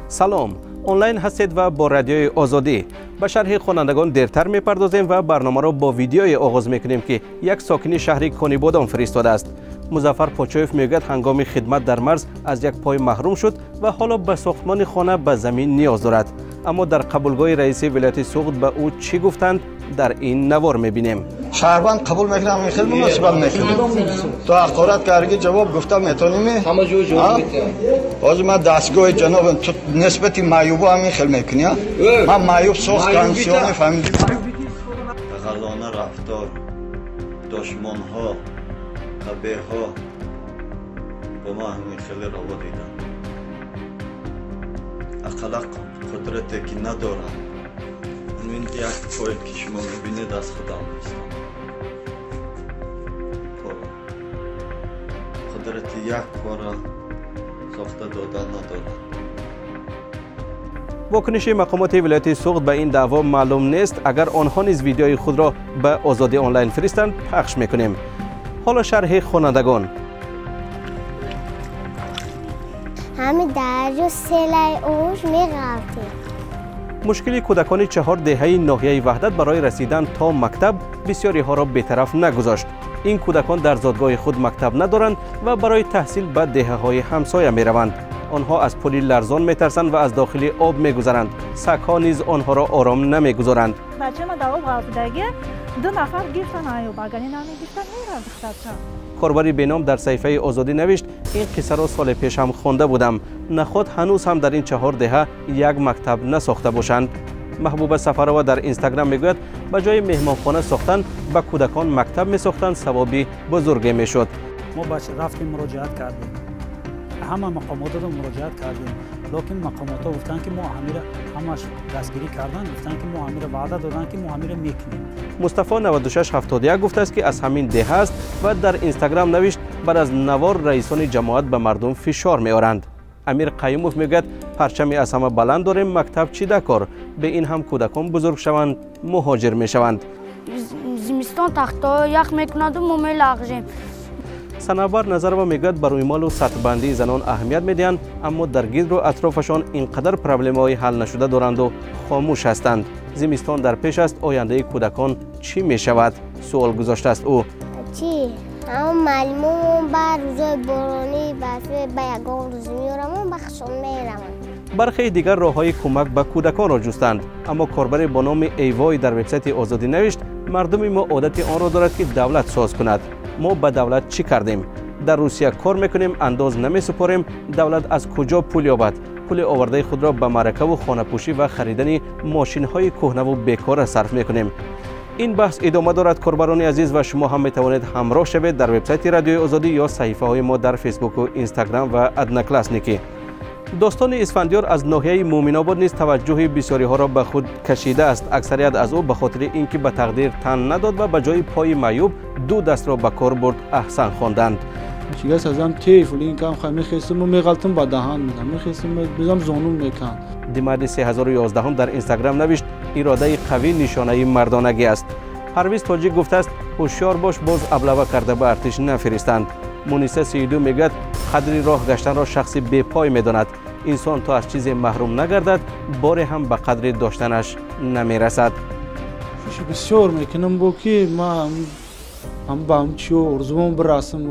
Салом, онлайн ҳастед ва бо Радиои Озодӣ. Ба шарҳи хонандагон дертар мепардозем ва барномаро бо видеое оғоз мекунем, ки як сокини шаҳри Конибодом фиристодааст. Музаффар Почоев мегӯяд, ҳангоми хидмат дар марз аз як пой маҳрум шуд ва ҳоло ба сохтмони хона ба замин ниёз дорад. Аммо дар қабулгоҳи раиси вилояти Суғд ба ӯ чӣ гуфтанд, дар ин навор мебинем. Шаҳрванд қабул мекунам, хел муносибат мекунем. То ҳақорат карги ҷавоб гуфта метонем? Ҳама ҷо ҷавоб метиҳам. Ҳозир ман дастгоҳи ҷаноб ту нисбати маъюбо ҳамин хел мекунӣ? Ман маъюб сохт консиони фаҳмидӣ. Ғалона рафтор, душмонҳо, қабеҳҳо ба ма ҳамин хеле раво диданд. Ақалла қудрате ки надорам, ин як пое ки шумо мебинед аз худам аст. Қудрати як пора сохта додан надорад. Вокуниши мақомоти вилояти Суғд ба ин даъво маълум нест. Агар онҳо низ видеои худро ба Озодӣ онлайн фиристанд, пахш мекунем. Ҳоло шарҳи хонандагон. Ҳами дарё селаи ош меғалтем. Мушкили кӯдакони 4 деҳаи ноҳияи Ваҳдат барои расидан то мактаб бисёриҳоро бетараф нагузошт. Ин кӯдакон дар зодгоҳи худ мактаб надоранд ва барои таҳсил ба деҳаҳои ҳамсоя мераванд. Онҳо аз пули ларзон метарсанд ва аз дохили об мегузаранд. Сагҳо низ онҳоро ором намегузоранд. Бачама дар об ғалтидаги, 2 нафар гирифтан аюб, агар намегирифтан меравд духтарча. Корбари беном дар саҳифаи Озодӣ навишт: ин қиссаро соли пеш ҳам хонда будам. Наход ҳанӯз ҳам дар ин 4 деҳа як мактаб насохта бошанд. Маҳбуба Сафарова дар Инстаграм мегӯяд, ба ҷои меҳмонхона сохтан ба кӯдакон мактаб месохтанд, савоби бузурге мешуд. Мо рафтем, муроҷиат кардем, ҳама мақомотро муроҷиат кардем, лекин мақомотҳо гуфтанд, ки мо ҳамира ҳамаш дастгирӣ карданд, гуфтанд, ки мо ҳамира ваъда доданд, ки мо ҳамира мекунем. Мустафо 9671 гуфтааст, ки аз ҳамин деҳа аст ва дар Инстаграм навишт: баъд аз навор раисони ҷамоат ба мардум фишор меоранд. Амир Қаюмов мегӯяд, парчами аз ҳама баланд дорем, мактаб чӣ дакор? Бе ин ҳам кӯдакон бузург шаванд, муҳоҷир мешаванд. Зимистон тахтаҳо ях мекунаду мо мелағжем. Санавар Назарова мегӯяд, ба рӯймолу сатҳбандии занон аҳамият медиҳанд, аммо дар гирду атрофашон ин қадар проблемаҳои ҳал нашуда доранду хомӯш ҳастанд. Зимистон дар пеш аст, ояндаи кӯдакон чӣ мешавад? Суол гузоштааст ӯ. Чӣ? Ҳама маълумомон ба рӯзои боронӣ ба ягон рӯз меорамон, ба хишон мераванд. Бархеи дигар роҳҳои кӯмак ба кӯдаконро ҷустанд, аммо корбаре бо номи Эйвой дар вебсайти Озодӣ навишт: мардуми мо одати онро дорад, ки давлат соз кунад. Мо ба давлат чӣ кардем? Дар Русия кор мекунем, андоз намесупорем, давлат аз куҷо пул ёбад? Пули овардаи худро ба маъракаву хонапӯшӣ ва харидани мошинҳои кӯҳнаву бекора сарф мекунем. Ин баҳс идома дорад, корбарони азиз, ва шумо ҳам метавонед ҳамроҳ шавед дар вебсайти Радиои Озодӣ ё саҳифаҳои мо дар Фейсбуку, Инстаграм ва Одноклассники. Достони Исфандиёр аз ноҳияи Муъминобод низ таваҷҷӯҳи бисёриҳоро ба худ кашидааст. Аксарият аз ӯ ба хотири ин ки ба тақдир тан надод ва ба ҷои пои маъюб 2 дастро ба кор бурд аҳсан хонданд. Чигас азам теф лин кам ха мехестам меғалтам ба даҳан мезам, мехестам мезам зону мекан. Димади 3011 дар Инстаграм навишт: иродаи қавӣ нишонаи мардонагӣ аст. Парвиз Тоҷик гуфтааст: ҳушёр бош, боз аблава карда ба артиш нафиристанд. Муниса Сииду мегӯяд, қадри роҳ гаштанро шахси бепой медонад. Инсон то аз чизе маҳрум нагардад, боре ҳам ба қадри доштанаш намерасад. Бисёр мекунам бо ки ман ҳам ба ҳам чиё орзуам бирасам.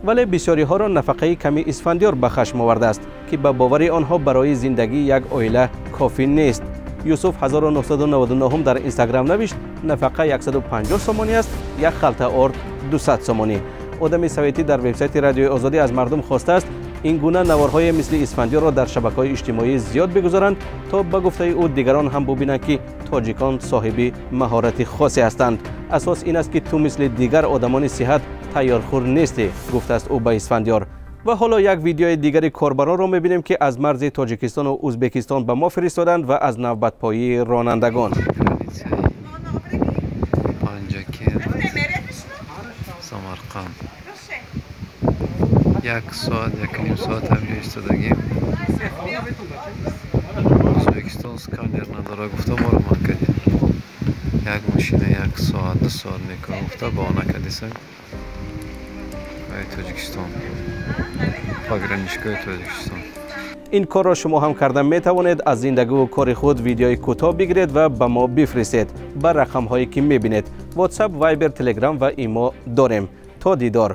Вале бисёриҳоро нафақаи ками Исфандиёр ба хашм овардааст, ки ба бовари онҳо барои зиндагии як оила кофӣ нест. Юсуф 1999 дар Инстаграм навишт: нафақа 150 сомонӣ аст, як халта орд 200 сомонӣ. Одами советӣ дар вебсайти Радиои Озодӣ аз мардум хостааст, ин гуна наворҳои мисли Исфандиёрро дар шабакаҳои иҷтимоӣ зиёд бигузоранд, то ба гуфтаи ӯ дигарон ҳам бубинанд, ки тоҷикон соҳиби маҳорати хосе ҳастанд. Асос ин аст, ки ту мисли дигар одамони сиҳат тайёрхӯр нестӣ, гуфтааст ӯ ба Исфандиёр. Ва ҳоло як видеои дигари корбаронро мебинем, ки аз марзи Тоҷикистону Ӯзбекистон ба мо фиристоданд ва аз навбатпоии ронандагон. Самарқанд 1 соат, 1,5 соат ҳамҷо истодагим. Ӯзбекистон сканер надора, гуфта моро ман кардем. Як мошина 1 соат, 2 соат мекунам, гуфта баҳона кардисам. Тоҷикистон, пограничкаи Тоҷикистон. Ин корро шумо ҳам карда метавонед. Аз зиндагиву кори худ видеои кӯтоҳ бигиред ва ба мо бифиристед ба рақамҳое ки мебинед. WhatsApp, Viber, Telegram ва Имо дорем. То дидор.